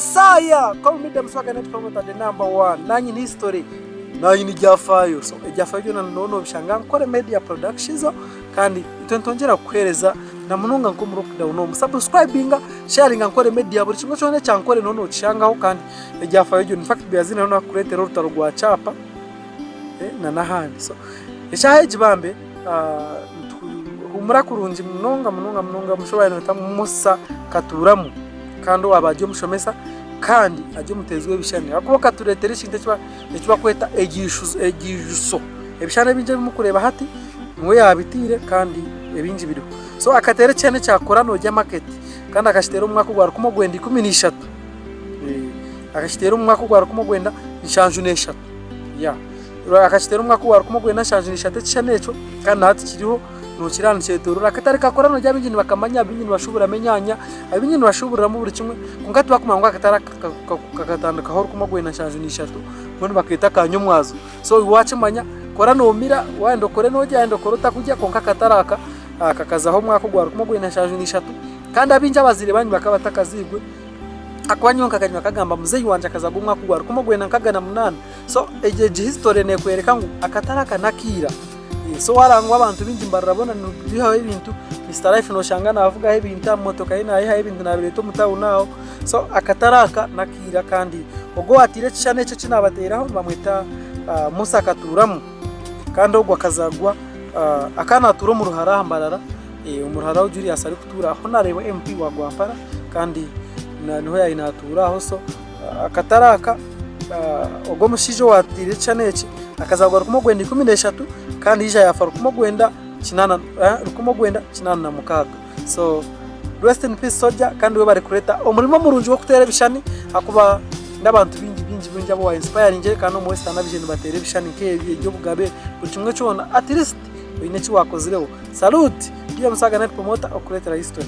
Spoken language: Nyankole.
Yesaya call me the Muswaga net promoter the number one nanye ni history nanye ni byafaayo so ebyafaayo byona noba nobishanga Nkore Media Productions kandi itwe nitwongyera kukuhereza na munonga nk'omu lockdown omu subscribinga sharinga Nkore Media buri kimwe kyona ekya Nkore noba nokishangaho kandi ebyafaayo byona infact Beyazini ariyo nakukuretera orutaro rwa kyapa na n'ahandi so eshaaha egi bambe nituhumura kurungi munonga munonga munonga omushaija ou baabaire nibeeta Musa Katuuramu kandi owaaba ari omushomesa kandi ari omuteezi w'ebishushani ahakuba akatureetera ekintu eki barikweta ekiijuso. Ebishushani ebingi ebi murikureeba hati niwe yaabiteire kandi ebingi biriho. So akateera ekishushani ekya Kora Noorya Market kandi akakiteera omu mwaka ogwa rukumi orwenda ikumi n'ishatu. Akakiteera omu mwaka ogwa 1973. Akakiteera omu mwaka ogwa 1973 ekishushani ekyo kandi na hati kiriho nokireeba nikyetoorora. Akatare ka Kora Noorya abaingi nibakamanya, abaingi nibashuuburamu enyaanya, abaingi nibashuuburiramu buri kimwe kwonka tibakumanya ngu akatare aka kakatandikaho 1973 mbwenu bakeeta aka Nyomwazo. So iwe wakimanya kora noomira, wayenda okore norya wayenda okore otakurya kwonka akatare aka kakazaho omwaka ogwa 1973 kandi abaingi abazaire baanyu bakaba batakazairwe ahakuba nyowe nkakanywa kagamba muzeeyi wangye akazaarwa omwaka ogwa 1968. So egyo egi history nekwereka ngu akatare aka nakaira. So wareba ngu abantu baingi nibarira boona nibihaho ebintu, Mister Life noshanga navugaho ebintu aha motoka ye nayihaho ebintu nabireeta omu tawuni aho. So akatare aka nakaira kandi ogwo owatiire ekishushani ekyo eki nabateeraho nibamweta Musa Katuuramu kandi ogwo akazaarwa akaba natuura omu Ruhara aha Mbarara, omu Ruhara ahu Julius arikutuura ahu nareeba MP wa Rwampara kandi niho yaabaire natuura aho so Akatare aka, ogwo omushaija owaateire ekishushani eki akazaarwa 1913 kandi yaija yaafa 1986. So rest in peace soldier kandi webare kureeta omurimo murungi gw'okuteera ebishushani ahakuba n'abantu baingi baingi baingi abu wa inspiringire kandi n'omu western abaija nibateera ebishushani nk'ebi eby'obugabe buri kimwe kyona at least oine eki waakozireho. Salute! Ndi Omusaga Night Promoter okukureetera history.